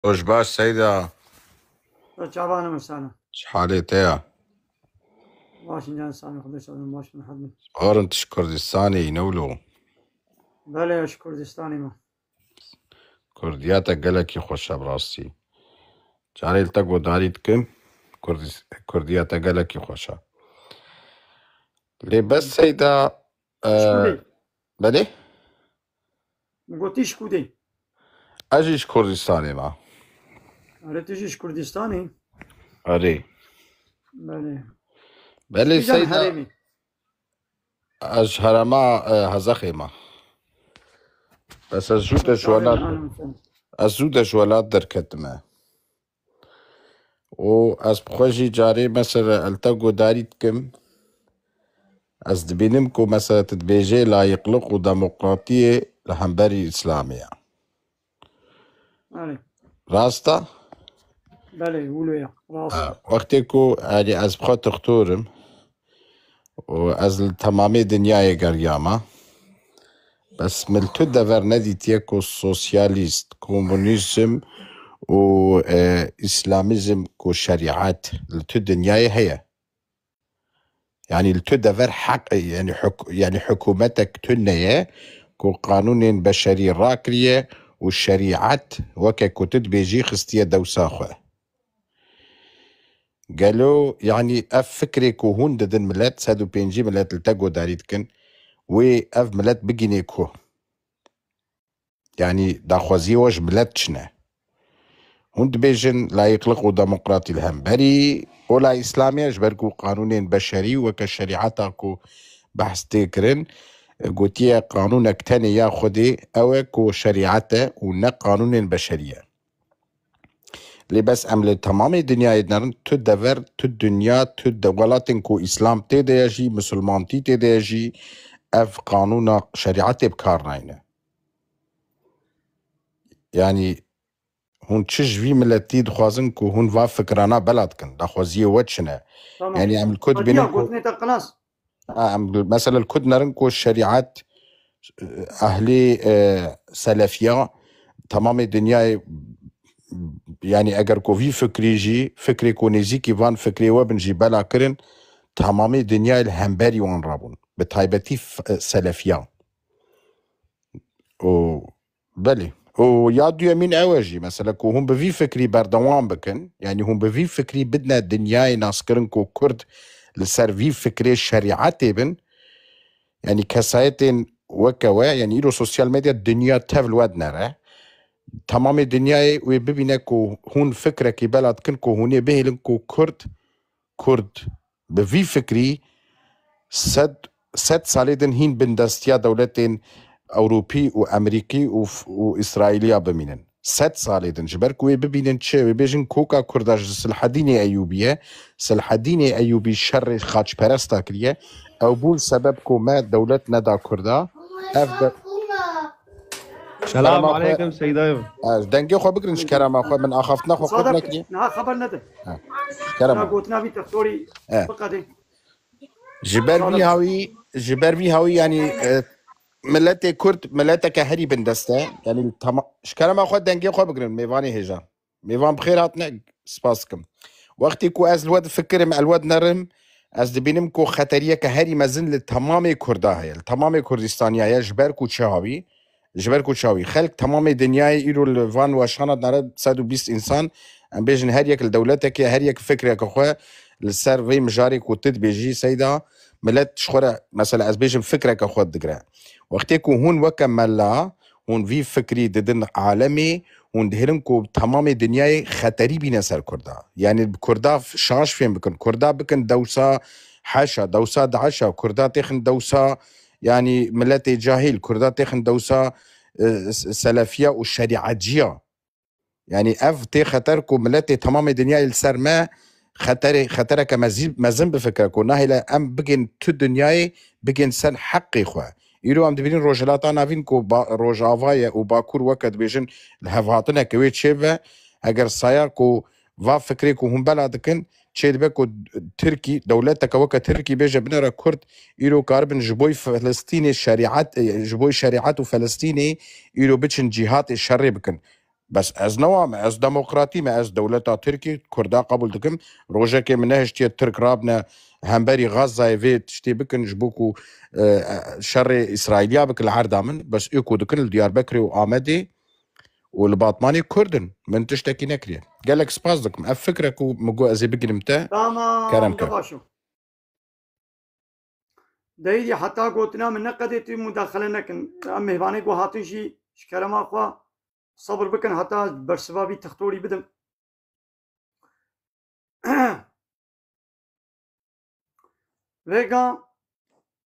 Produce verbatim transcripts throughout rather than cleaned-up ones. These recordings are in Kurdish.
Roj baş Seyda. Çavanım sana. Ji halê te ya. Başın can sağlığı, Xwedê çavanım başın hadin. Orin tu ji Kurdistanê yî ne wilo? Belê, ez ji Kurdistanê me. Kurdiya te gelekî xweş e bi rastî. Carê li te godarî dikim. Kurdis-, Kurdiya te gelekî xweş e. Lê bes Seyda, e, Şkudê. Belê? Min gotî şkudê. Ez jî ji Kurdistanê me. Erê, tu jî ji Kurdistanê? Erê. Belê. Belê Kîjan Seyda, herêmî? ez ji herêma, e, Hezexê me. Bes ez zû de ji welat, ez zû de ji welat derketime. Û ez bi xwe jî carê mesela li te godarî dikim. Ez dibînim ku mesela tu dibêjê layiqliq û demokratiyê li hemberî Îslamê ye. Belê. Rast e? Belê, wilo ye. Rast. Ha, wextê ku, yanî, ez bi xwe tixtor im û ez li temamê dinyayê geriyama, bes min li tu dever nedîtiye ku sosyalîst, komunîzm û, e, îslamîzm ku şerîet li tu dinyayê heye. Yanî li tu dever heq, yanî huk-, yanî hikûmetek tune ye ku qanûnên beşerî rakiriye û şerîet weke ku tu dibêjî xistiye dewsa xwe. Gelo, yanî ev fikrê ku hûn didin milet, sed û pêncî milet li te godarî dikin, wê ev milet bigînê ku? Yanî daxwaziyê we ji milet çi ne? Hûn dibêjin layîqliq û demokratî li hemberî ola Îslamê ye, ji ber ku qanûnên beşerî weke şerîeta ku behs tê kirin, gotiye qanûnek tenê ya Xwedê ew e ku şerîet e û ne qanûnên beşerî ye. Lê bes em li temamê dinyayê dinerin, tu dever, tu dinya, tu de-, welatên ku Îslam tê de ye jî, misilmantî tê de ye jî, ev qanûna şerîetê bi kar nayne. Yanî hûn çi ji vî miletî dixwazin ku hûn va fikrana bela dikin? Daxwaziyê we çi ne? Tamam. Yanî em li ku Hadiya dibînin ku gotinê te qilas. Ha, em, mesela li ku dinerin ku şerîet, ehlê, e, selefiya, temamê dinyayê, yanî eger ku vî fikrî jî, fikrê ku nêzîkî van fikrê we bin jî bela kirin, temamê dinyayê li hemberî wan rabûn. Bi taybetî f-, e, selefiya. Û belê. Û ya duyemîn ew e jî, mesela ku hûn bi vî fikrî berdewam bikin, yanî hûn bi vî fikrî bidine dinyayê naskirin ku Kurd li ser vî fikrê şerîetê bin, yanî kesayetên weke we, yanî îro sosyal medya dinya tev li we dinere. Temamê dinyayê wê bibîne ku hûn fikrekî bela dikin ku hûn ê bihêlin ku Kurd Kurd bi vî fikrî sed, sed salê din hîn bindestiya dewletên Ewropî û Emerîkî û f-, û Îsraîliya bimînin. Sed salê din. Ji ber ku wê bibînin çi? Wê bêjin koka Kurda ji Silhedînê Eyûbî ye. Silhedînê Eyûbî şerê xaçperesta kiriye. Ew bûn sebeb ku me dewlet neda Kurda. Ev de- Selam Kerema xwe- aleykum Seydayo. Ez dengê xwe bigirin ji kerema xwe, min axaftina xwe kurt Sadaq, nekiriye. niha xeber nede. Niha Kerema. gotina vî textorî Eh. biqedê. Ji ber vî hawî, ji ber vî hawî yanî, e, miletê Kurd, mileteke herî bindest e. Yanî tamam, ji kerema xwe dengê xwe bigirin, mêvanê hêja. Mêvan bi xêr hatine, spas dikim. Wextê ku ez li we difikirim, ez li we dinerim, ez dibînim ku xeteriyeke herî mezin li temamê Kurda heye, li temamê Kurdistaniya ye, ji ber ku çi hawî, ji ber ku çi hawî. Xelk temamê dinyayê îro li van weşana dinere sed û bîst însan, em bêjin her yek li dewletekê, her yek fikreke xwe li ser vê mijarê ku tu dibêjî Seyda, milet ji xwe re, mesela ez bêjim fikreke xwe digire. Wextê ku hûn weke mela, hûn vî fikrî didin alemê, hûn dihêlin ku temamê dinyayê xeterî bîne ser Kurda. Yanî bi Kurda f-, şaş fêm bikin. Kurda bikin dewsa heşa, dewsa daişa, Kurda têxin dewsa, yanî miletê cahîl, Kurda têxin dewsa, e, s-, selefiya û şerîetciya. Yanî ev tê xeter ku miletê temamê dinyayê li ser me xeterê, xetereke mezî-, mezin bifikire ku nahêle em bigên tu dinyayê, bigên ser heqê xwe. Îro em dibînin Rojhilata Navîn ku ba-, Rojava ye û Bakur weke dibêjin li hevhatineke wê çêbibe. Eger saya ku va fikrê ku hûn bela dikin çêdibe ku Tirkî, dewleteke weke Tirkî bêje binêre Kurd îro karibin ji bo Filistînê şerîet, ji bo şerîet û Filistînê îro biçin cîhatê şerê bikin. Bes ez newa me, ez demokratî me, ez dewleta Tirkî, Kurda qebûl dikim. Rojekê min nehiştiye Tirk rabne hemberî Xazzayê vê tiştê bikin ji bo ku, e, şerê Îsraîliya bikin li erda min. Bes ê ku dikin li Diyarbekirê û Amedê û li Batmanê Kurd in. Min tiştekî nekiriye. Gelek spas dikim. Ev fikre ku min got ez ê bigrim te, Tamam, kerem ke. Baş o. Deyî heta gotina min neqedê tu mudaxele nekin. Em mêvanê ku hatin jî ji kerema xwe sebir bikin heta bersiva vî textorî bidim. Vêga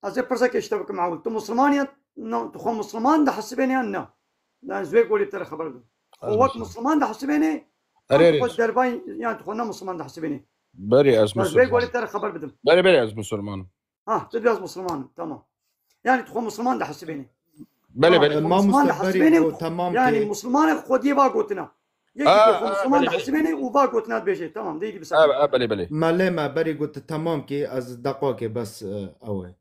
ez ê pirsekê ji te bikim ewil. Tu Musliman ye? Na, tu xwe Musliman dihesibênê yan na? Na, ez wê golê te re xeber bidim. Xwe Ez wek Musliman. Musliman dihesibênê? Erê, Yan tu erê. xwe dervayî, yan tu xwe ne Musliman dihesibênê? Berê ez Ez wê Musliman. golê te re xeber bidim. Berê, berê ez Musliman im. Ha, tu biraz Musliman im, tamam. Yani tu xwe Musliman dihesibênê. Belê, Tamam, belê. Mamoste, Musliman berî dihesibênê û ku tu, temam yani kê. Muslimanê xwediyê va gotina. Yekî Aa, ku xwe aa, Musliman belê, belê. dihesibênê û va gotina dibêje. Tamam, deyî dibisebin. Aa, aa, belê, belê. Me lê me berî got tu temam kê, ez deqakê bes, e, ew e.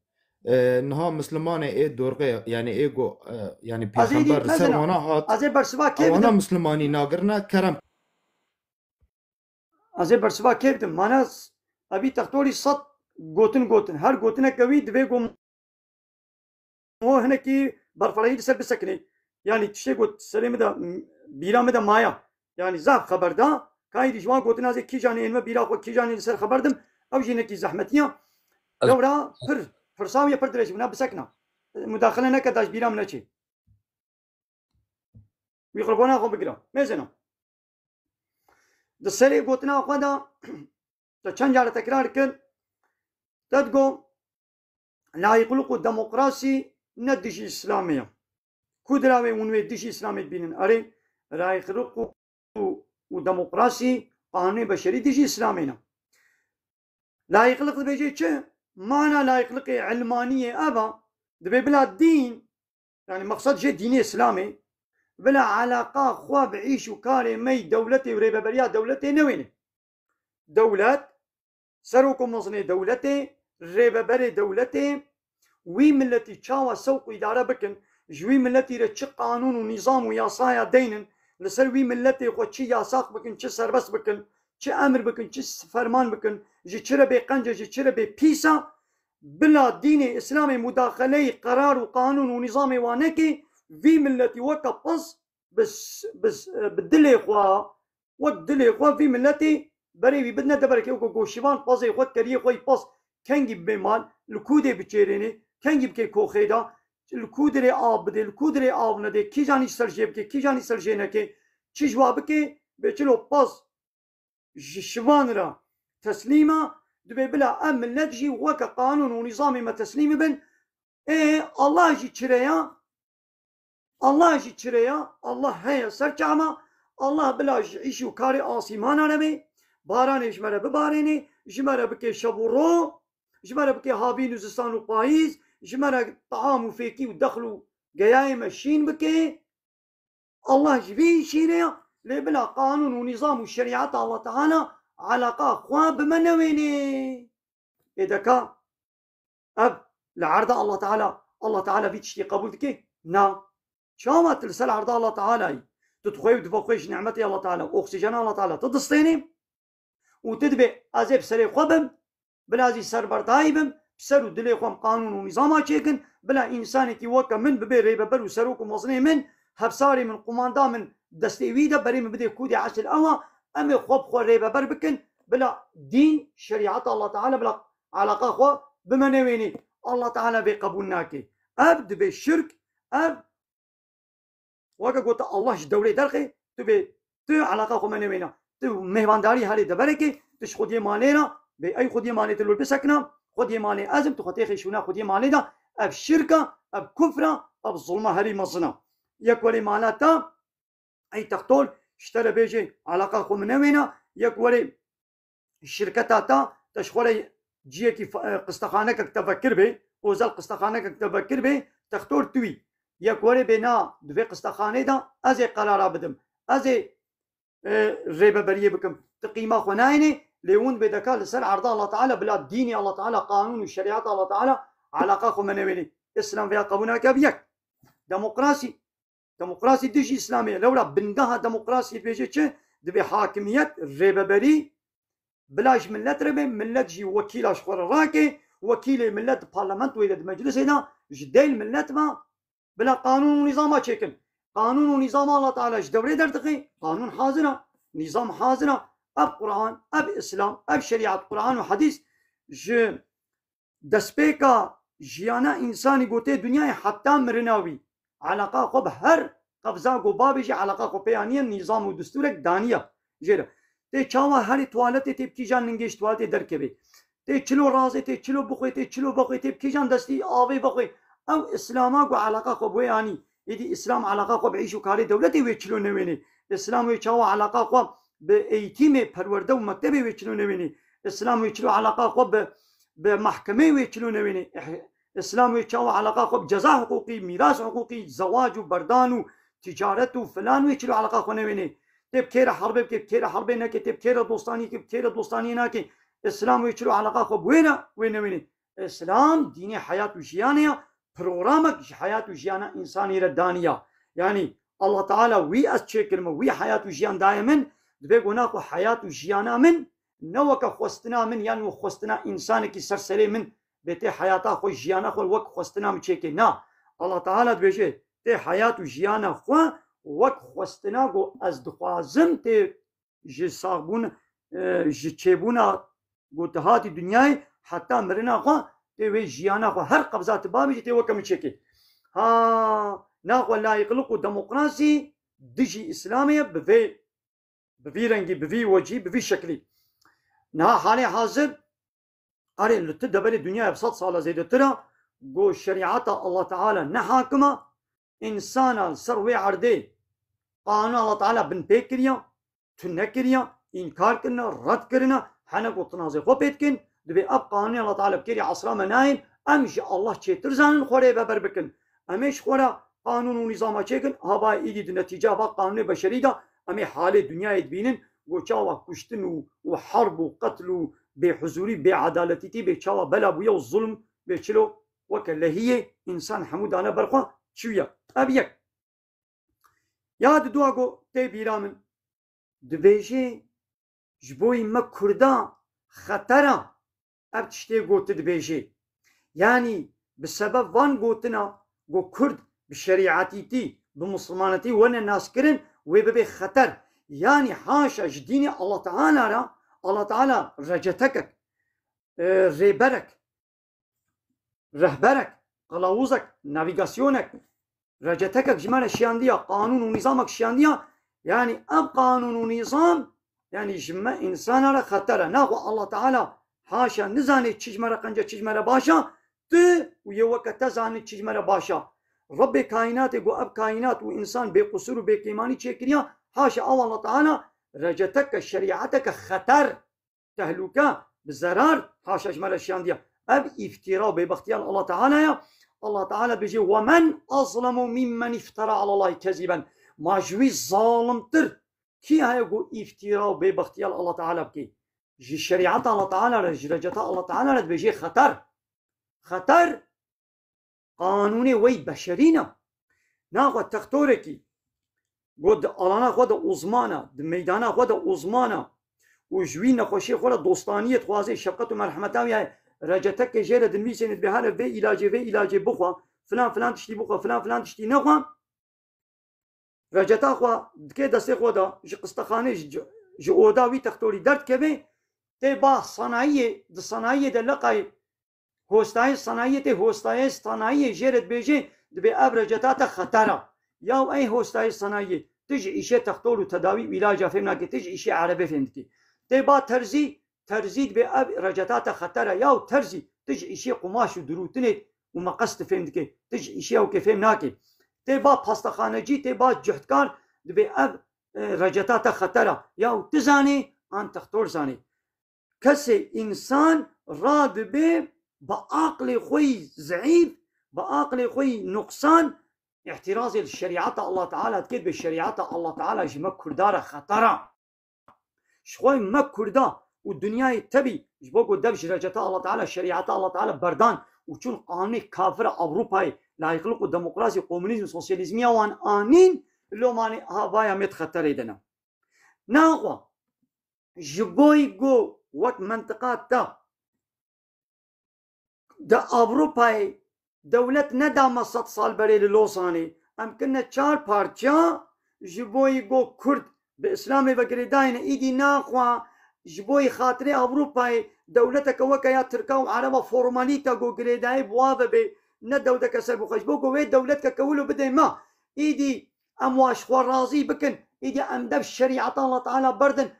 E, niha Muslimanê ê dorxê, yani ê go, e, yani Ez ê dî Pêxember li ser mezina. wana hat, Ez ê bersiva kê ewana bidim? Muslimanî nagirine, kerem. Ez ê bersiva kê bidim? Mana s-, evî textorî sed gotin gotin. Her gotineke wî divê go mo hinekî berfirehî li ser bisekinê. Yanî tiştê got serê min de, m-, bîra min de maya. Yanî zaf xeber da. Kayî dî ji wan gotina zê kîjanê ên me bîra xwe kîjanê li ser xeber dim. Ew jî hinekî zehmetiya. Ez Lewra pir, pirsa wî ye pir dirêj bûna bisekina. Mudaxile neke da ji bîra min neçê. Mîkrofona xwe bigire. Mêzeno. Di serê gotina xwe de te çend care tekrar kir. Te digo, layîqlik û demokrasî ne dijî Îslamê ye. Ku diravê hûn wê dijî Îslamê dibînin? Erê, layîqlik û, û, û demokrasî, qanûnê beşerî dijî Îslamê ne. Layîqlik dibêje çi? Mana layîqlikê ilmaniyê ev e. Dibê bila dîn, yani mexsed jê dînê Îslamê, bila eleqa xwe bi îş û karê me yî dewletê û rêveberiya dewletê newêne. Dewlet, serok û mezinê dewletê, rêveberê dewletê, wî miletî çawa sewq û îdare bikin, ji wî miletî re çi qanûn û nîzam û yasaya deynin, li ser wî miletê xwe çi yasax bikin, çi serbest bikin, çi emir bikin, çi s-, ferman bikin, ji çi re bê qenc e, ji çi re bê pîs e, bila dînê Îslamê mudaxeleyî qerar û qanûn û nîzamê wan neke, vî miletî weke piz bi s-, bi s-, bi dilê xwe, wek dilê xwe vî miletê berê wî bidine deverekê, weke goşivan pezê xwe, keriyê xwe yî pez kengî bibê mal, li kû dê biçêrênê, kengî bikê koxê de, li kû dirê av bidê, li kû dirê av nedê, kîjanî ser jê bikê, kîjanî ser jê nekê, çi ji wa bikê, bê çilo pez ji şivan re teslîm e, dibê bila em milet jî weke qanûn û nîzamê me teslîm bibin. Ê, Allah jî çire ya? Allah jî çire ya? Allah heye ser çava. Allah bila ji îş û karê asîmana re bê, baranê ji me re bibarênê, ji me re bike şev û ro, ji me re bike havîn û zistan û payîz, ji me re taam û fêkî û dexl û geyayê me şîn bike. Allah ji vî şîne ya, lê bila qanûn û nîzam û şerîeta Allah Teala eleqa xwe bi me newênê. Ê deka, ev li erda Allah Teala, Allah Teala vî tiştî qebûl dike? Na. Çawa tu li ser erda Allah Teala yî? Tu dixwê û dibe xwe ji nimetê Allah Teala, oksîjena Allah Teala, tu distênî? Û tu dibê ez ê bi serê xwe bim, bila ez ê serberdayî bim, bi ser û dilê xwe em qanûn û nîzama çêkin, bila însanekî weke min bibê rêveber û serok û mezinê min, hevsarê min, qumanda min, destê wî de berê min bidê kûdê esil ew a, em ê xwe bi xwe rêveber bikin, bila dîn, şerîeta Allah Teala, bila eleqa xwe bi me newênî. Allah Teala vê qebûl nake. Ev dibê şirk, ev Weke got, Allah ji dewrê derxê, tu bê, tu eleqa xwe me newêna. Tu mêvandarî herê deverekê, tu ji xwediyê malê re, bê ey xwediyê malê tu li wir bisekina, xwediyê malê ez im, tu xwe têxê şûna xwediyê malê de, ev şirk e, ev kufr e, ev zulma herî mezin e. Yek werê mala te, ey textol, ji te re bêjê, eleqa xwe min newêna, yek werê şirketa te, te ji xwe re ciyekî fa-, e, qistexanekek te vekir bê, ozel qistexanekek te vekir bê, textor tu yî. Yek werê bê na, di vê qistexanê de ez ê qerara bidim. Ez ê, e, rêveberiyê bikim. Tu qîma xwe nayênê, lê hûn bê deka li ser erda Allah Teala, bila dînê Allah Teala, qanûn û şerîeta Allah Teala, eleqa xwe me newênê. Îslam vêya qebûl nake, ev yek. Demokrasî. Demokrasî dijî Îslamê ye. Lewra bingeha demokrasiyê dibêje çi? Dibê hakimiyet, rêveberî bila ji millet re be, millet jî wekîla ji xwe re rake, wekîlê millet di parlamentoyê de, di meclisê de ji dêl millet ve bila qanûn û nîzama çêkin. Qanûn û nîzama Allah Teala ji dewrê derdixê, qanûn hazir e, nîzam hazir e. Ev Quran, ev Îslam, ev şerîet, Quran û hedîs ji destpêka jiyana însanî gotê dinyayê heta mirina wî. Eleqa xwe bi her qevza ku bavê jî eleqa xwe pê aniye, nîzam û destûrek daniye jê re. Tê çawa herî tuwaletê tê bi kîjan ningê ji tuwaletê derkevê. Tê çilo razê, tê çilo bixwê, tê çilo vexwê, tê bi kîjan destî avê vexwê. Ew Îslama ku eleqa xwe bi wê anî. Êdî Îslam eleqa xwe bi îş û karê dewletê wê çilo newênê. Îslam wê çawa eleqa xwe bi eğîtimê, perwerde û mektebê wê çilo newênê. Îslam wê çilo eleqa xwe bi, bi mehkemeyê wê çilo newênê. Îh-, Îslam wê çawa eleqa xwe bi ceza hiqûqî, mîras hiqûqî, zewac û berdan û ticaret û filan wê çilo eleqa xwe newênê. Tê bi kê re herbê bike, bi kê re herbê neke, tê bi kê re dostanî ke, bi kê re dostaniyê nake. Îslam wê çilo eleqa xwe bi wê re wê newênê. Îslam dînê heyat û jiyanê ye, programek ji heyat û jiyana însanî re daniya. Yanî Allah Teala wî ez çêkirime, wî heyat û jiyan daye min, dibê ku naxwe heyat û jiyana min ne weke xwestina min yan wek xwestina însanekî ser serê min bê tê heyata xwe, jiyana xwe wek xwestina min çêkê. Na, Allah Teala dibêje tê heyat û jiyana xwe wek xwestina ku ez dixwazim tê ji saxbûn, e, ji çêbûna ku tu hatî dinyayê heta mirina xwe tê wê jiyana xwe her qebza tu bavêjî tê weke min çêkê. Ha, naxwe layîqlik û demokrasî dijî Îslamê ye bi vê, bi vî rengî, bi vî wecî, bi vî şeklî. Niha halê hazir erê li tu deverê dinyayê bi sed sala zêdetir e ku şerîeta Allah Teala ne hakim e, însana li ser wê erdê qanûna Allah Teala binpê kiriye, tune kiriye, înkar kirine, red kirine, hene ku tinazê xwe pê dikin, dibê ev qanûnê Allah Teala bi kêrî esra me nayên, em ji Allah çêtir zanin xwe rêveber bikin. Em ê ji xwe re qanûn û nîzama çêkin, hava êdî di netîca va qanûnê beşerî de em ê halê dinyayê dibînin, ku çawa kuştin û, û herb û qetl û bêhuzûrî, bêedaletîtî bê çawa bela bûye û zulm bê çilo weke lehiyê însan hemû dane ber xwe çûye. Ev yek. Ya di dua ku tê bîra min, dibêjê ji bo yî me Kurda xeter e ev tiştê ku tu dibêjê. Yanî bi sebeb van gotina ku Kurd bi şerîetîtî, bi misilmanetî wene naskirin, wê bibe xeter. Yanî haşa ji dînê Allah Teala re, Allah Teala recetekek, e, rêberek, rehberek, qilawuzek, navîgasyonek, recetekek ji me re şiyandiya, qanûn û nîzamek şiyandiya, yanî ev qanûn û nîzam, yanî ji me însana re xeter e. Naxwe Allah Teala haşa nizane çi ji me re qenc e, çi ji me re baş e, tu û yê weke te zanin çi ji me re baş e. Rebbê kaînatê ku ev kaînat û însan bêqusûr û bêkêmanî çêkiriya, haşa ew Allah Teala receteke, şerîeteke xeter, tehlûke, bi zerar, haşa ji me re şiyandiye. Ev îftîra û bêbextiya li Allah Teala ye. Allah Teala dibêje, "Ve men azlemu mimmen iftera alallahi keziben." Ma ji wî zalimtir kî heye ku îftîra û bêbextiya li Allah Teala bike? Ji şerîeta Allah Teala re, ji receta Allah Teala re dibêje xeter. Xeter qanûnê wey beşerî ne. Naxwe textorekî ku di alana xwe de uzman e, di meydana xwe de uzman e û ji wî nexweşiyê xwe re dostaniyê dixwaze, şefqet û merhemeta wî heye, receteke jê re dinivîsêne, dibê here vê îlacê, vê îlacê bixwe, filan filan tiştî bixwe, filan filan tiştî nexwe. Receta xwe dike destê xwe de, ji qistexanê, ji, ji oda wî textorî derdikeve, tê ba sanayiyê, di sanayiyê de leqayê hostayê sanayiyê, tê hostayê sanayiyê jê re dibêje, dibê ev receta te xeter e. Yaw ey hostayê sanayiyê, tu ji îşê textor û tedawî û îlaca fêm nakî, tu ji îşê erebê fêm dikî. Tê ba terzî, terzî dibê ev receta te xeter e. Yaw terzî, tu ji îşê qumaş û dirûtinê û meqes tu fêm dikî, tu ji îşê ewkê fêm nakî. Tê ba pastexanecî, tê ba cuhdkar, dibê ev, e, receta te xeter e. Yaw tu zanî, an textor zanî. Kesê însan radibe bi aqlê xwe yî zeîf, bi aqlê xwe yî nuqsan, îtirazê li şerîeta Allah Teala dike, dibê şerîeta Allah Teala ji me Kurda re xeter e. Ji xwe me Kurda û dinyayê tevî, ji bo ku dev ji receta Allah Teala, şerîeta Allah Teala berdan û çûn qanûnê kafira Ewropayê, layîqlik û demokrasî, komunîzm, sosyalîzmiya wan anîn, lomanê havaya me di xeterê de ne. Naxwe, ji bo ku wek mentiqa te di Ewropayê dewlet nedame sed sal berê li Losanê. Em kirine çar parça, ji bo ku Kurd bi Îslamê ve girêdayê ne, îdî naxwe ji bo xatirê Ewropayê dewleteke weke ya Tirka û Ereba formalîte ku girêdayî bi wa ve bê, ne dewleteke serbixwe. Ji bo ku wê dewletkeke wilo bidê me, îdî em wa ji xwe razî bikin, îdî em dev şerîeta Allah Teala berdin.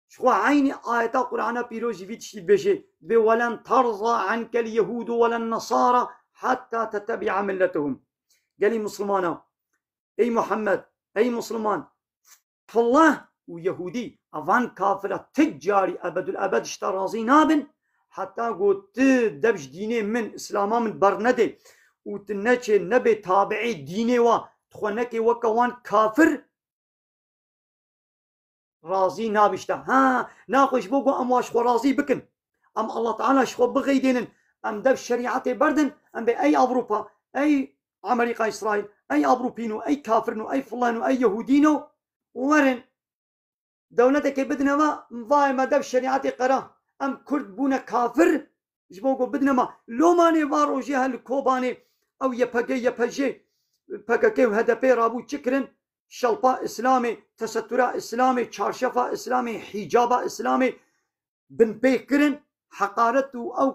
Ji xwe eynî ayeta Qur'ana pîroz jî vî tiştî dibêje. Dibê, "Welen terza ankel yehûdu welen nesara hatta tettebi'a milletehum." Gelî Mislimana, ey Muhammed, ey Misliman, Fillah û Yehûdî, evan kafira ti carî ebedul ebed ji te razî nabin, heta ku ti dev ji dînê min, Îslama min bernedê û tu neçê nebê tabi'ê dînê wa, tu xwe nekê weke wan kafir, razî nabî ji te. Ha, naxwe ji bo ku em wa ji xwe razî bikin. Em Allah Teala ji xwe bixeydênin. Em dev şerîetê berdin. Em bê ey Ewropa, ey Amerîka, Îsraîl, ey Ewropîno, ey kafirno, ey filano, ey Yehûdîno. Werin, dewletekê bidine me, vayê me dev şerîetê qera. Em Kurd bûne kafir, ji bo ku bidine me. Lomanê va rojê he li Kobanê, ew Y P G, Y P J, P K K û H D P rabû çi kirin? Şelpa Îslamê, tesetura Îslamê, çarşefa Îslamê, hîcaba Îslamê binpê kirin, heqaret û ew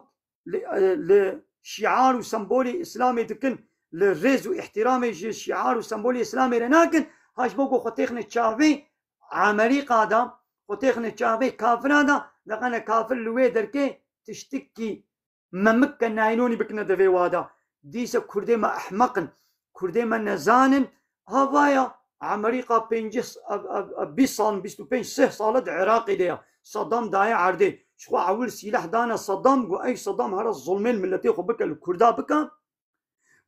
li, li şiar û sembolê Îslamê dikin, li rêz û îhtîramê ji şiar û sembolê Îslamê re nakin, ha ji bo ku xwe têxine çavê Amerîka de, xwe têxine çavê kafira de, dixene kafir li wê derkê tiştikî memik ke naylonî bikine devê wa de. Dîse Kurdê me ehmeq in. Kurdê me nezan in. Havaya Amerîka pêncî s-, ev, ev, ev, bîst sal, bîst û pênc, sih sal e di Iraqê de ya. Saddam daye erdê. Ji xwe ewil sîleh dane Saddam, got, "Ey Saddam, here zulmên miletê xwe bike, li Kurda bike."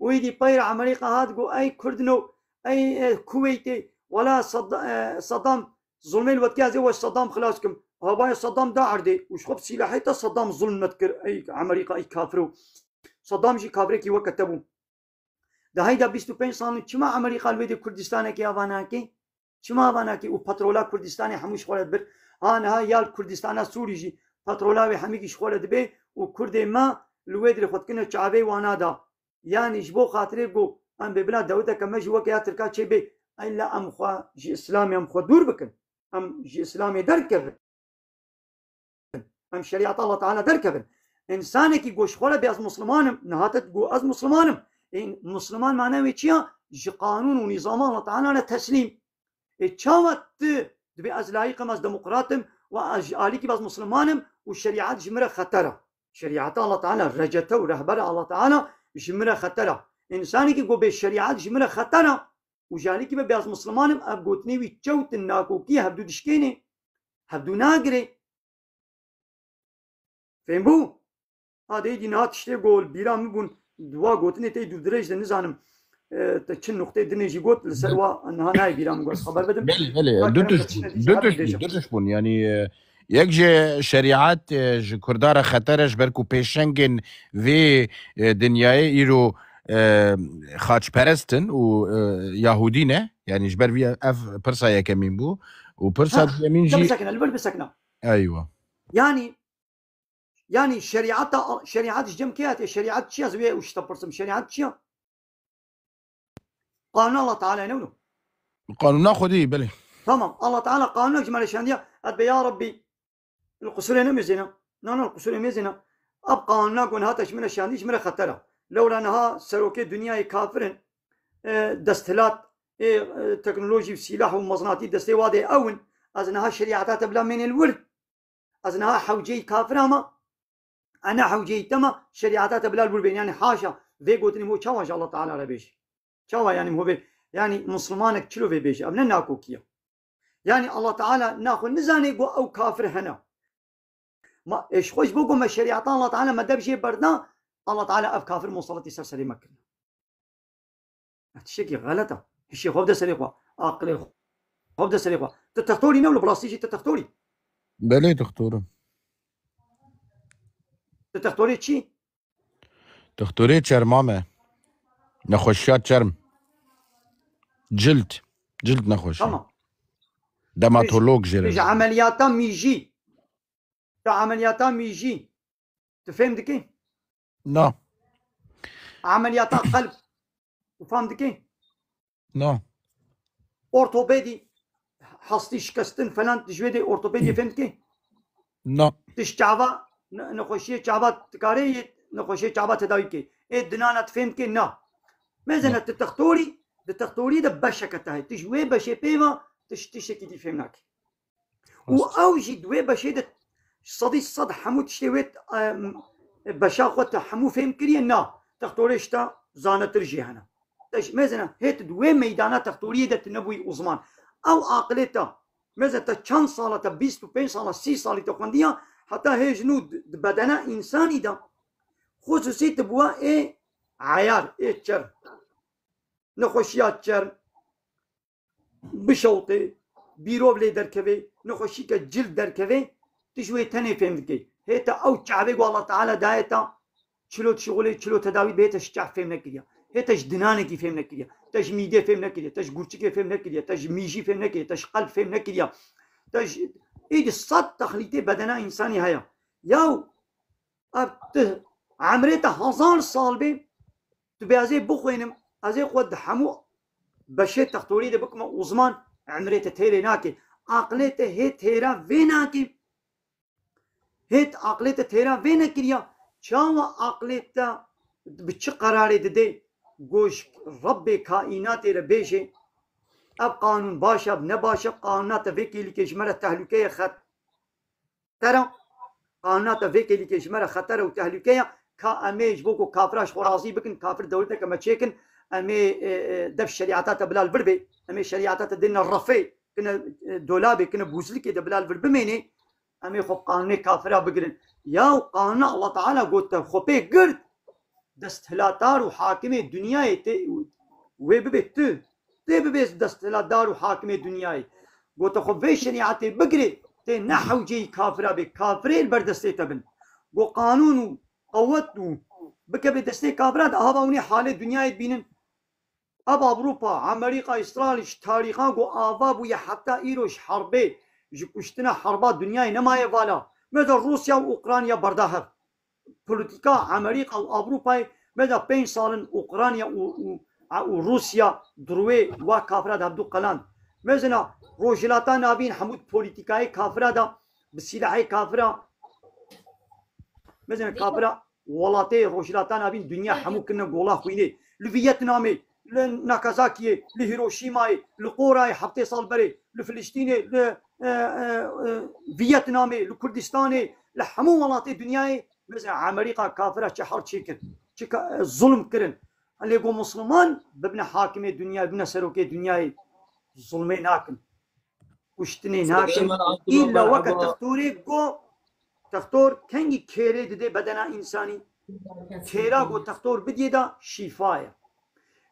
Û êdî peyre Amerîka hat, got, "Ey Kurdino, ey, e, Kuweytê, wela Sadda-, e, Saddam zulmê li we dike, ez ê we ji Saddam xilas kim." Havaya Saddam da erdê û ji xwe bi sîlehê te Saddam zulm me dikir, ey Amerîka, ey kafiro. Saddam jî kafirekî weke te bû. Di heyda bîst û pênc sal in çima Amerîka li wê dê Kurdistanekê ava nake? Çima ava nake û petrola Kurdistanê hemû ji xwe re dibir? Ha niha ya li Kurdistana Sûrî jî petrola wê hemîkî ji xwe re dibê û Kurdê me li wê dirê xwe dikine çavê wana da. Yanî ji bo xatirê ku em bê bila dewleteke me jî weke ya Tirka çêbê, ella em xwe ji Îslamê em xwe dûr bikin. Em ji Îslamê derkevin. Em şerîeta Allah Teala derkevin. Însanekî got ji xwe re bê ez Musliman im, niha te got ez Musliman im. Ê, Musliman mane wê çi ya? Ji qanûn û nîzama Allah Teala re teslîm. Ê, çawa tu dibê ez layîq im, ez demokrat im û ez ji alîkî be ez Musliman im û şerîet ji min re xeter e? Şerîeta Allah Teala, recete û rehbera Allah Teala ji min re xeter e. Însanekî got bê şerîet ji min re xeter e, û ji alîkî be bê ez Musliman im, ev gotinê wî çewt in, nakokî hevdû dişkênê, hevdû nagirê. Fêm bû? Ha de êdî niha tiştê ku li bîra min bûn, di wa gotinê tey dûrdirêj de nizanim, e, te çi nuqtê dinê jî got, li ser wa niha nayê bîra min, got xeber bidim. Belê, belê. Du tişt bûn, du tişt bûn, du tişt bûn. Yanî, e, yek ji şerîet, e, ji Kurda re xeter e, ji ber ku pêşengên vê, e, dinyayê îro, e, xaçperest in û, e, Yahûdî ne. Yanî ji ber vî ev pirsa yekemîn bû. Û pirsa duyemîn jî. Bisekine, li vir bisekine. Eywa. Yanî, yanî şerîeta, şerîet ji cem kê hatiye? Şerîet çi ye? Ez wê û ji te pirsim. Şerîet çi ye? Qanûna Allah Teala ne wilo? Qanûna Xwedî, belê. Tamam. Allah Teala qanûnek ji me re şandiye. Et be ya Rabbî, li qusûrê nemêzêne. Na, na, li qusûrê mêzêne. Ev qanûna ku niha te ji min re şandî, ji min re xeter e. Lewra niha serokê dinyayê kafir in. E, desthilat, ê, e, teknolojî, sîlah û meznatî destê wa de ew in. Ez niha şerîeta te bila mênê li wir. Ez niha hewceyî kafira me. Ene hewceyî te me, şerîeta te bila li wir bên. Yanî haşa, vê gotinê min çawa ji Allah Teala re bêje? Çawa yanî min vê, yanî Muslimanek çilo vê bêje? Ev ne nakokî ye. Yanî Allah Teala naxwe nizanê ku ew kafir hene. Ma, ê, ji xwe ji bo ku me şerîeta Allah Teala me dev jê berda, Allah Teala ev kafir museletî ser serê me kirine. Ev tiştekî xelet e. Hişê xwe bide serê xwe. Aqilê xwe bide serê xwe. Tu textorî ne wilo, bi rastî jî tu textorî. Belê, textor im. Tu textorê çi? Textorê çerma me. Nexweşiya çerm. Cilt. Cilt nexweşi. Tamam. Dermatolog jê re. Ji emeliyata mîjî. Tu emeliyata mîjî. Tu fêm dikî? Na. Emeliyata qelb. Tu fam dikî? Na. Ortopedî, hastî şikestin falan, tu ji wê dê ortopediyê fêm dikî? Na. Tu ji çava, ne-, nexweşiyê çava dikarê yê nexweşiyê çava tedawî bikê. Ê dinana tu fêm dikê? Na. Mezene Na. tu textorî, di textorî de beşeke te heye. Tu ji wê beşê pê ve, tu ji tiştekî dî fêm nakî. Û Rast. ew jî di wê beşê de sedî sed hemû tiştê wê, em, beşa xwe te hemû fêm kiriye? Na. Textorê ji te zanetir jî hene. Te ji, mezene, hê tu di wê meydana textoriyê de tu nebûyî uzman. Ew aqilê te, mezene te çend sala te, bîst û pênc sala, sî salî te xwendiya, heta hê ji nû di, di bedena însanî de, xusûsî tu bûa ê eyar, ê çer, nexweşiya çer, bişewtê, bîrov lê derkevê, nexweşîke cil derkevê, tu ji wê tenê fêm dikê. Hê te ew çavê ku Allah Teala daye te, çilo dişixulê, çilo tedawî bê, te ji çav fêm nekiriye. Hê te ji dinanekî fêm nekiriye. Te ji mîdê fêm nekiriye. Te ji gurçikê fêm nekiriye. Te ji mîjî fêm nekiriye. Te ji qelb fêm nekiriye. Te ji, êdî sed texlîtê bedena însanî heye. Yaw, ev tu emrê te hezar sal bê, tu bê ez ê bixwînim, ez ê xwe di hemû beşê textorî de bikime uzman, emrê te têrê nake. Aqilê te hê têra vê nake. Hê aqilê te têra vê nekiriya. Çawa aqilê te bi çi qerarê dide? Goş Rebbê kaînatê re bêje, ev qanûn baş e, ev ne baş e, qanûna te vê kêlîkê ji me re tehlûke ye, xet-, xeter e. Qanûna te vê kêlîkê ji me re xeter e û tehlûke ye. Ka em ê ji bo ku kafira ji xwe razî bikin, kafir dewleteke me çêkin, em ê, e, e, dev şerîeta te bila li vir bê. Em ê şerîeta te dêne refê, kine, e, dolabê, kine bûzlikê de bila li vir bimênê. Em ê xwe bi qanûnê kafira bigirin. Yaw qanûna Allah Teala got te xwe pê girt. Desthilatdar û hakimê dinyayê tê, wê bibê tu. Tê bibê desthilatdar û hakimê dinyayê. Gote xwe vê şerîetê bigirê, tê ne hewceyî kafira bê, kafirê li ber destê te bin. Go qanûn û qewet û bikeve destê kafira de, hava hûnê halê dinyayê dibînin. Ev Avrupa, Amerîka, Îsraîl ji tarîxa ku ava bûye heta îro ji herbê, ji kuştina herba dinyayê nemaye vala. Meda Rûsya û Ukrayna berda hev. Polîtîka Amerîka û Avrupayê meda pênc sal in Ukrayna û, û, û Rûsya di rûyê wa kafira de hevdu qeland. Mezina Rojhilata Navîn hemû polîtîkayê kafira de bi sîlahê kafira, mezina kafira welatê Rojhilata Navîn dinya hemû kirine gola xwînê. Li Vietnamê, li Nakazakiyê, li Hiroşîmayê, li Qorayê heftê sal berê, li Filistînê, li, e, e, e, Vietnamê, li Kurdistanê, li hemû welatê dinyayê, mesela Amerîka kafira çi her çêkir, çi ka-, e, zulm kirin. Lê go Musliman bibine hakimê dinyayê, bibine serokê dinyayê, zulmê nakin. Kuştinê nakin. Îlla weke textorê go, textor kengî kêrê didê bedena însanî. Kêra go textor bidiyê de şîfa ye.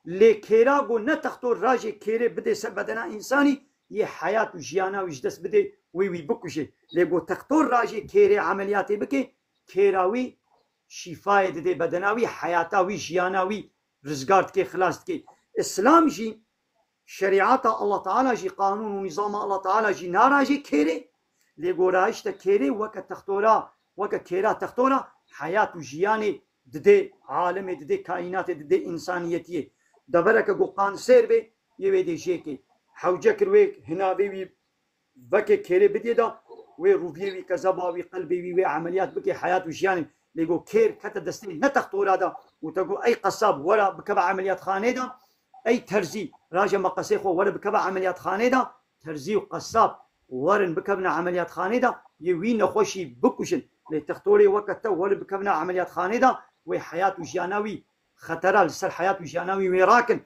Lê kêra go ne textor rajê kêrê bidê ser bedena însanî, yê heyat û jiyana wî ji dest bidê, wê wî bikujê. Lê go textor rajê kêrê emeliyatê bike, kêra wî şîfayê didê bedena wî, heyata wî, jiyana wî rizgar dike, xilas dike. Îslam jî, şerîeta Allah Teala jî, qanûn û nîzama Allah Teala jî narajê kêrê, lê go rayişte kêrê weke textora, weke kêra textora heyat û jiyanê didê alemê, didê kaînatê, didê însaniyetiyê. Devereke go qansêr bê, yê wê dê jêkê. Hewce kir wê hinavê wî veke kêrê bidiyê de, wê rûviyê wî, kezeba wî, qelbê wî, wê emeliyat bike, heyat û jiyanê. Lê go kêr kete destê ne textora de û te go, ey qesab, were bikeve emeliyatxanê de, ey terzî, raje meqesê xwe, were bikeve emeliyatxanê de, terzî û qesab werin bikevine emeliyatxanê de, yê wî nexweşî bikujin. Lê textorê weke te were bikevine emeliyatxanê de, wê heyat û jiyana wî xetera li ser heyat û jiyana wî wê rakin.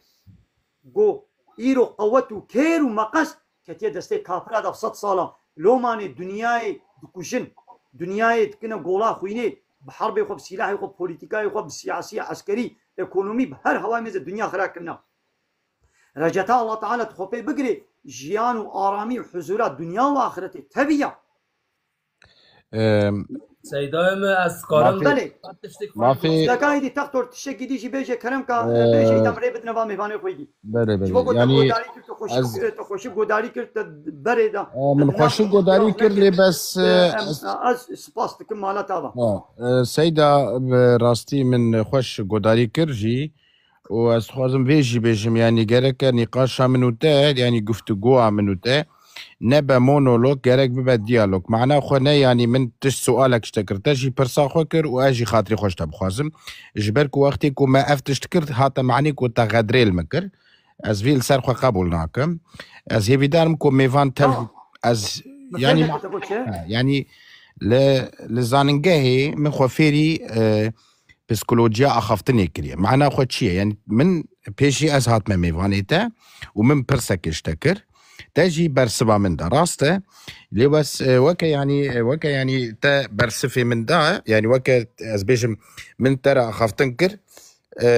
Go, îro qewet û kêr û meqes ketiye destê kafira de sed sala. Lomanê dinyayê dikujin. Dinyayê dikine gola xwînê. Bi herbê xwe, bi sîlahê xwe, bi polîtîkayê xwe, bi siyasî, eskerî, ekonomî, bi her hewayê mêze dinya xira kirine. Receta Allah Teala tu xwe pê bigirê, jiyan û aramî û huzura dinya û axiretê tevî ya. Em, Seydayê me, ez karim Mafê- Belê. Tiştek Mafê- Deka êdî textor tiştekî dî jî bêje kerem ka, e, bêje îdam rê bidine va mêvanê xwe yî. Belê, belê. Ji bo te Yani godarî kir, tu xweşik, ez tu xweşik godarî kir, te berê da. E, min Te xweşik godarî kir, lê bes, e, e, em, ez ez spas dikim mala te va. Ha, e, Seyda, bi rastî min xweş godarî kir jî. û ez dixwazim vê jî bêjim, yanî gereke nîqaşa min û te, yanî guftûgoya min û te nebe monolog, gerek bibe diyalog. Mana xwe ne, yanî min tişt sualek ji te kir, te jî pirsa xwe kir û ez jî xatirê xwe ji te bixwazim. Ji ber ku wextê ku me ev tişt kir, hate manî ku te xedrê li min kir. Ez vî li ser xwe qebûl nakim. Ez hêvîdar im ku mêvan tev Tamam. ez Bi yanî fêrê ma- te got çi? Ha, yanî li, li zanîngehê min xwe fêrî, e, psikolojiya axaftinê kiriye. Mana xwe çi ye? Yanî min pêşî ez hatime mêvanê te û min pirsekê ji te kir. Te jî bersiva min de rast e. Lê bes, e, weke yanî, e, weke yanî te bersifê min da, yanî weke ez bêjim min te re axaftin kir, e,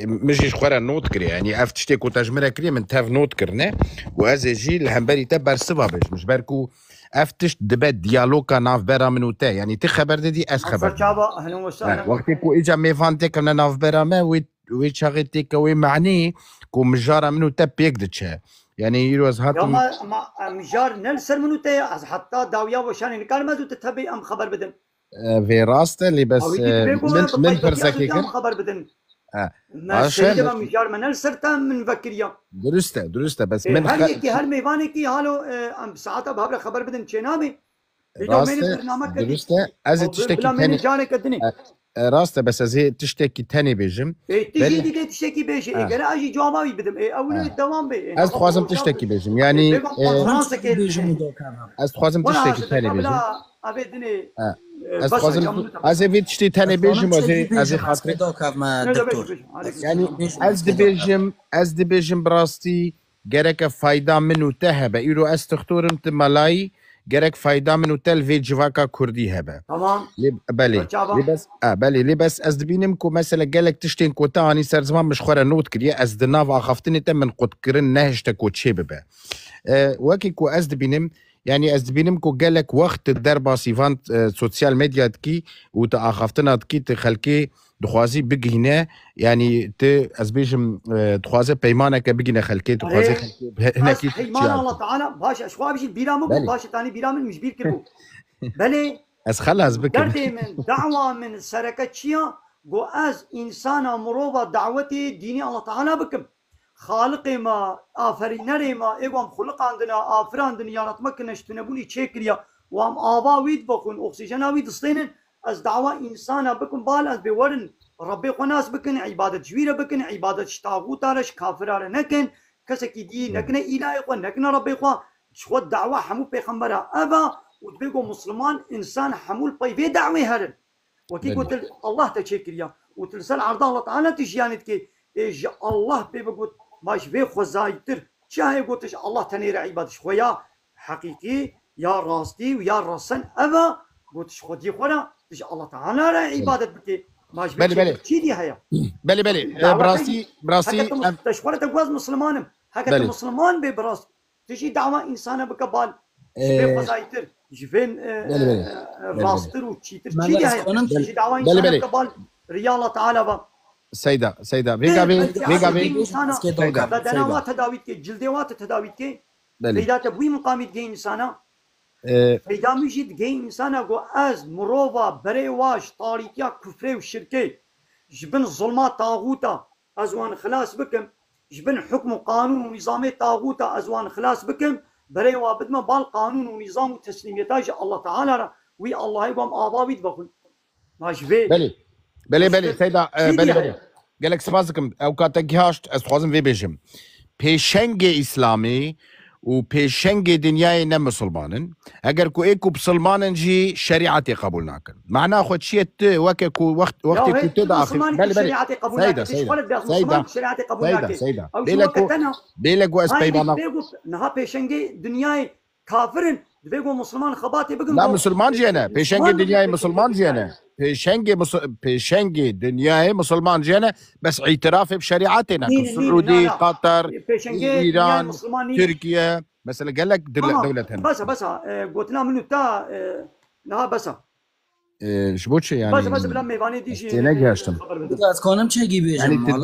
min jî ji xwe re not kiriye. Yanî ev tiştê ku te ji min re kiriye min tev not kirine û ez ê jî li hemberî te bersiva bêjim. Ji ber ku ev tişt dibe diyaloga navbera min û te. Yanî ti xeber didî, ez xeber didim. Serçava, ehlen we He, sehlen. Wextê ku îca mêvan têkevne navbera me, wê, wê çaxê têke wê manî ku mijara min û te pêk diçe. Yanî îro ez Ya hatim ma, ma, e, mijar ne li ser min û te ye, ez heta dawiya weşanê nikarim ez û te tevî em xeber bidim. E, vê rast e, lê bes, Awî dî e, dibê ku min, me bi min taybetiya pirsekê jî em kir. Xeber bidin. E, Me baş e, serî de bes mijar me ne li ser te min vekiriya. Durust e, durust e, bes Ê, min her xe- yekî, her mêvanekî halo, e, em bi saeta bi hev re xeber bidin çênabê. Ê, Rast e, bername kir. Durust e. Ez ê Ew tiştekî bila me tenê careke dinê. E, e, rast e, bes ez ê tiştekî tenê bêjim. Ê, tu jî Belê. Didê tiştekî bêjî. Ê, Ha. Gere ez jî cewaba wî bidim. Ê, ew Ha. Dewam bê. Ê, Ez dixwazim tiştekî bêjim. Yanî, Bê, e, konferanseke bêjim û dokevim. Ez dixwazim Wala tiştekî tenê bêjim. Bila, avê dinê, Ha. e, Ez baş dixwazim, e, ez ê vê tiştê tenê Ez bêjim, dixwazim ez ê, tiştekî ez ê bêjim, ez xatirê. Dewam kim. Bêjim, Alî. Yanî, Bêjim, ez bêjim. Dibêjim, ez dibêjim bi rastî gereke fayda min û te hebe. Îro ez tixtorim tu melayî, gerek fayda min û te li vê civaka kurdî hebe. Tamam. Lê, belê. Çawa? Lê bes, a, belê, lê bes ez dibînim ku mesela gelek tiştên ku te anî ser ziman min ji xwe re not kiriye, ez di nav axaftinê te min qutkirin nehişte ku çê bibe. E, wekî ku ez dibînim, yanî ez dibînim ku gelek wext tu derbasî van, e, sosyal medya dikî û tu axaftina dikî, tu xelkê dixwazî bigihîne, yanî tu, ez bêjim, e, dixwaze peymaneke bigihîne xelkê, dixwaze Erê, xelkê bi-, ez hinekî peymana çiya Allah Teala, baş e, ji xwe bijî bîra min bû, Belê. Baş e, tanî bîra min, min ji bîr kiribû. Belê, Ez xelas bikim. Derdê min, dawa min sereke çiya, go ez însana mirova dawetê dînê Allah Teala bikim. Xaliqê me, aferînerê me, ê ku em xuliqandine, afirandin, yaratme kirine, ji tunebûnî çêkiriya, û em ava wî dibexwin, oksîjena wî distênin, ez dawa însana bikim, bal ez bê werin, Rebbê xwe nas bikin, îbadet ji wî re bikin, îbadet ji taxûta re, ji kafira re nekin, kesekî dî nekine îlahê xwe, nekine Rebbê xwe, ji xwe dawa hemû pêxembera ev e, û dibê ku Musliman, însan hemû li pey vê dawê herin. Wekî Belê. Ku tu Allah te çêkiriya û tu li ser erda Allah Teala tu jiyanê dikê, ê ji Allah pê bigot, ma ji vê xwezayîtir çi heye got ji Allah tenê re îbad ji xwe ya heqîqî, ya rastî û ya resen ev e, got ji xwedî xwe re tu ji Allah Teala re Belê. Îbadet bikê. Ma ji vê Belê, çê belê. Çî dî heye? Belê, belê. E, Dawa bi rastî, bi rastî heke tu mus-, em te ji xwe re te guaz Musliman im. Heke tu Belê. Musliman bê bi rast. Tu jî dawa însana bike bal. Ji vê Ee, xwezayîtir, ji vê, e, belê, belê. E, Belê, belê. Rastir û çîtir. Me çî de heye. Tu jî dawa Belê, însana belê. Bike bal. Riya Allah Teala va. Seyda, Seyda. Vêga vê, vêga vê. Însana Seyda, bedena Seyda. Wa tedawî dike, cildê wa te tedawî dike. Belê. Feyda te bûyî miqamî dike însana. Ee, Feyda min jî dike însana go ez mirova berê wa ji tarîtiya kufrê û şirkê, ji bin zulma taxûta, ez wan xilas bikim, ji bin hukm û qanûn û nîzamê taxûta ez wan xilas bikim, berê wa bidime bal qanûn û nîzam û teslîmiyeta ji Allah Teala re, wî Allahê ku em ava wî dibexwin. Ma ji vê Belê. Belê, belê, Seyda, e, belê, belê. Gelek spas dikim. Ew ka te gihaşt, ez dixwazim vê bêjim. Pêşengê Îslamê û pêşengê dinyayê ne misilman in. Eger ku ê ku bisilman in jî şerîetê qebûl nakin. Mana xwe çi ye tu weke ku wext, wextê ku tu diaxivî. Belê, belê. Seyda, Seyda. Seyda, Seyda. Bêle ku, bêle ku ez peymana. Niha pêşengê dinyayê kafir in, divê ku misilman xebatê bikin. La misilman jî ne. Pêşengê dinyayê misilman jî ne. Pêşengê, pêşengê dinyayê misilman jî ne. Bes îtirafê bi şerîetê nakin. Siûdî, Qatar, Îran, Tirkiye. Mesela gelek dewlet hene. Besa, besa. E, gotina min û ta, e, niha besa. e, ji bo çi yani? Baş baş bila mêvanê dî jî Têne gihiştim. xeber bidin. Ez kanim çekî bêjim. Yani Mala.